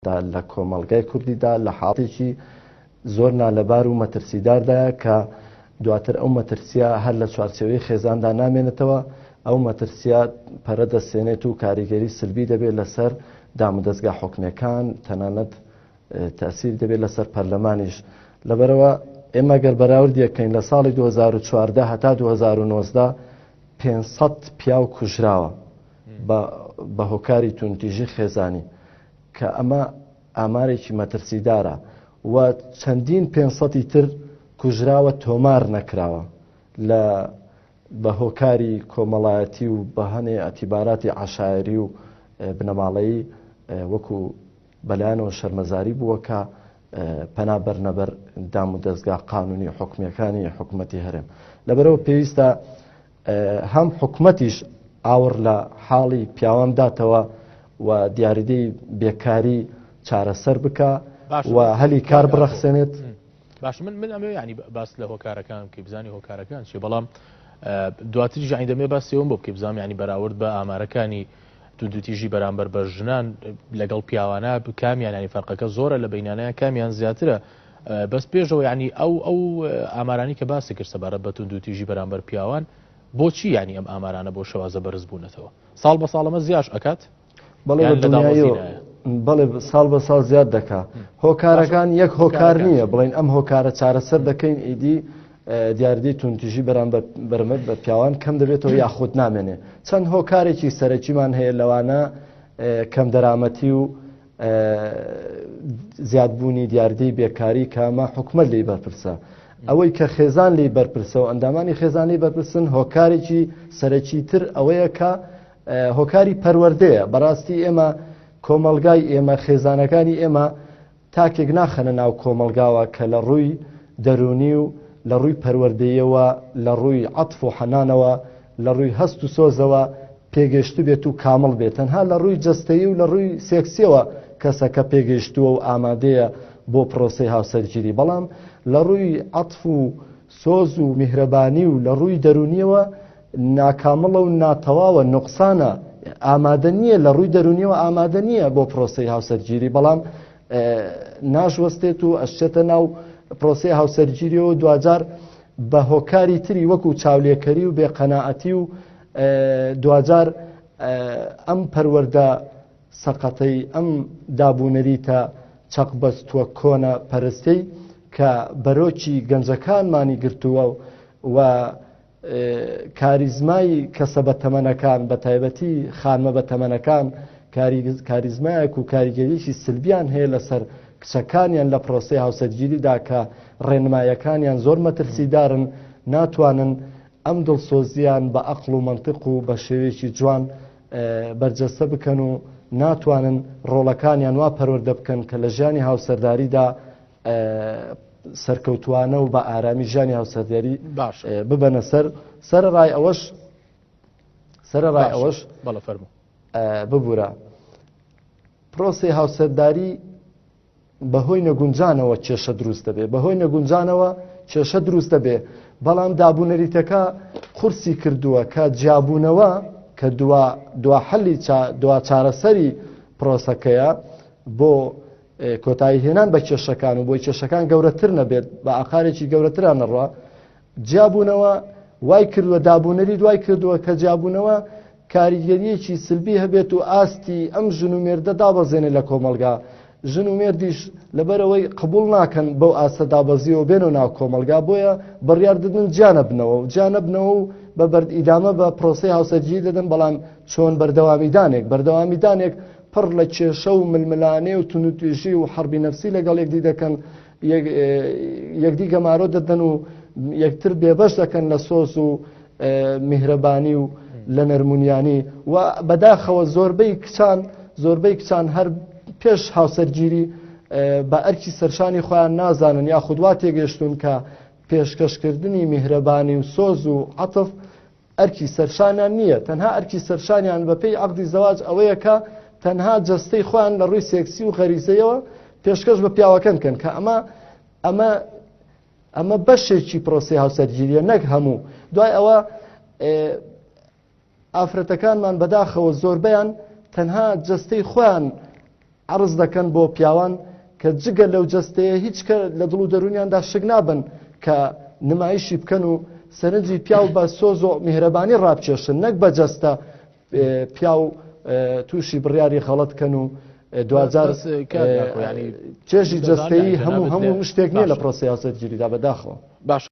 دا لە کۆمەڵگای کوردیدا لە حاڵەتێکی زۆر نالەبار و مەترسیداردایە کە دواتر ئەو مەترسیە هەر لە چوارچێوەی خێزاندا نامێنێتەوە، ئەو مەترسیە پەرە دەستێنێت و کاریگەری سلبی دەبێت لەسەر دامودەزگا حکومیەکان، تەنانەت تەئسیر دەبێت لەسەر پەرلەمانیش. لەبەرئەوە ئێمە گەر بەراوردێک بکەین لە ساڵی 2014 هەتا 2019 500 پیاو کوژراوە بە هۆکاری توندتیژی خێزانی کە ئەمە ئامارێکی مەترسیدارە و چەندین پێنسەتی تر کوژراوە تۆمار نەکراوە لە بە هۆکاری کۆمەڵایەتی و بە هەنێ ئەتیباراتی عەشایەری و بنەماڵەیی وەکو بەلایانەوە شەرمەزاری بووە کە پەنا بەرنە بەر دام و دەزگا قانونی حکومیەکانی حکومەتی هەرێم لەبەرەوە پێویستە هەم حکومەتیش ئاوڕ لە حاڵی پیاوان داتەوە و دیاریدەی بێکاری چارەسەر بکە و هەلی کار بڕەخسێنێت. باش من من ئەمێ ینی باس لە هۆکارەکان بکەی بزانی هۆکارەکان چی بەڵام دواتریش ینی دەمێ باسیەوەم بۆ بکەی بزانام ینی بەراورد بە ئامارەکانی توندوتیژی بەرامبەر بە ژنان لەگەڵ پیاوانە کامیان ینی فەرقەکە زۆرە لە بینانەیە کامیان زیاترە بەس پێشەوە ینی ئەو ئەو ئامارانی کە باسی کرد سەبارەت بە توندوتیژی بەرامبەر پیاوان بۆچی ینی ئەم ئامارانە بۆ شێوازە بەرز بوونەتەوە ساڵ بە ساڵەمە زیاش ئەکات بەڵێ بەڵێ ساڵ بە ساڵ زیاد دەکا هۆکارەکان یەک هۆکار نییە بڵین ئەم هۆکارە چارەسەر دەکەین ئیدی دیاردەی توندتیژی بەرامبەر بەرمەت بە پیاوان کەم دەبێتەوە یاخود نامێنێ چەند هۆکارێکی سەرەکیمان هەیە لەوانە کەم دەرامەتی و زیادبوونی دیاردەی بێکاری کامە حکومت لی بەرپرسە ئەوەی کە خێزان لی بەرپرسە و ئەندامانی خێزانی بەرپرسن هۆکارێکی سەرەکی تر ئەوەیە کە هۆکاری پەروەردەیە بەڕاستی ئێمە کۆمەڵگای ئێمە خێزانەکانی ئێمە تاکێک ناخەنە ناو کۆمەڵگاوە کە لە ڕووی دەروونی و لە ڕووی پەروەردەیەوە، لە ڕووی عەتف و حەنانەوە، لە ڕووی هەست و سۆزەوە پێگەیشتوبێت و کامڵ بێت، تەنها لە ڕووی جەستەیی و لە ڕووی سێکسیەوە کەسەکە پێگەیشتووە و ئامادەیە بۆ پرۆسەی هاوسەرگیری، بەڵام لە ڕووی عەتف و سۆز و میهرەبانی و لە ڕووی دەروونیەوە ناکامڵە و ناتەواوە، نوقسانە، ئامادە نییە لە ڕووی دەروونیەوە ئامادە نییە بۆ پرۆسەی هاوسەرگیری، بەڵام ناشوەستێت و ئەشچێتە ناو پرۆسەی هاوسەرگیریەوە دواجار بە هۆکاری تری وەکو چاولێکەری و بێقەناعەتی و دواجار ئەم پەروەردە سەقەتەی ئەم دابونەریتە چەقبەستووە کۆنە پەرستەی کە بەرۆکی گەنجەکانمانی گرتووە و کاریزمای کەسە بەتەمەنەکان بەتایبەتی خانمە بەتەمەنەکان کاریزمایەک و کاریگەریی سلبیان هەیە لەسەر کچەکانیان لە پرۆسەی هاوسەرگیریدا کە ڕێنمایەکانیان زۆر مەترسیدارن ناتوانن ئەم دڵسۆزیان بە ئەقڵ و مەنتق و بە شێوەیەکی جوان بەرجەستە بکەن و ناتوانن ڕۆڵەکانیان وا پەروەردە بکەن کە لە ژیانی هاوسەرداریدا سەرکەوتوانە و بە ئارامی ژیانی هاوسەرداری ببەنە سەر سەرەڕای ئەوەش سەرەڕای ئەوەش بەڵە فەرموو ببورە پرۆسی هاوسەرداری بەهۆی نەگونجانەوە کێشە دروست دەبێ بەهۆی نەگونجانەوە کێشە دروست دەبێ بەڵام دابوونەریتەکە قورسی کردووە کە جیابوونەوە کە دوا دوا حەلی دوا چارەسەری پرۆسەکەیە بۆ کۆتایی هێنان بە کێشەکان و بۆی کێشەکان گەورەتر نەبێت بە ئاقارێکی گەورەتران نەڕوا جیابوونەوە وای کردووە دابوونەری دوای کردووە کە جیابوونەوە کاریگەریەکی سلبی هەبێت و ئاستی ئەم ژن و مێردە دابەزێنێ لە کۆمەڵگا ژن و مێردیش لەبەرەوەی قبول ناکەن بەو ئاستە دابەزیەوە بێنەوە ناو کۆمەڵگا بۆیە بڕیار دەدەن جیانەبنەوە و جیانەبنەوە و بە بەرد ئیدامە بە پرۆسەی هاوسەرگیری دەدەن بەڵام چۆن بەردەوامیدانێک بەردەوامیدانێک پڕ لە کێشە و ململانێ و توندوتیژی و حەربی نەفسی لەگەڵ یەکدی دەکەن یەکدی گەمارۆ دەدەن و یەکتر بێبەش دەکەن لە سۆز و میهرەبانی و لە نەرمونیانی و بەداخەوە زۆربەی کچان زۆربەی کچان هەر پێش هاوسەرگیری بە ئەرکی سەرشانی خۆیان نازانن یاخود وا تێگەشتون کە پێشکەشکردنی میهرەبانی و سۆز و عەتف ئەرکی سەرشانیان نییە، تەنها ئەرکی سەرشانیان بەپێی عەقدی زەواج ئەوەیە کە تەنها جەستەی خۆیان لە ڕووی سێکسی و غەریزەیەوە پێشکەش بە پیاوەکەن بکەن کە ئەمە ئەمە ئەمە بەشێکی پرۆسەی هاوسەرگیریە نەک هەموو دوای ئەوە ئافرەتەکانمان بەداخەوە زۆربەیان تەنها جەستەی خۆیان. عەرز دەکەن بۆ پیاوان کە جگە لەو جەستەیە هیچ کە لە دڵ و دەروونیاندا شک نابن کە نمایشی بکەن و سەرنجی پیاو بە سۆز و میهرەبانی ڕابکێشن نەک بە جەستە پیاو تووشی بڕیاری غەڵەت کەن و دواجار چێژی جەستەیی هەموو هەموو شتێک نییە لە پرۆسەی هاوسەرگیریدا بەداخەوە. باش.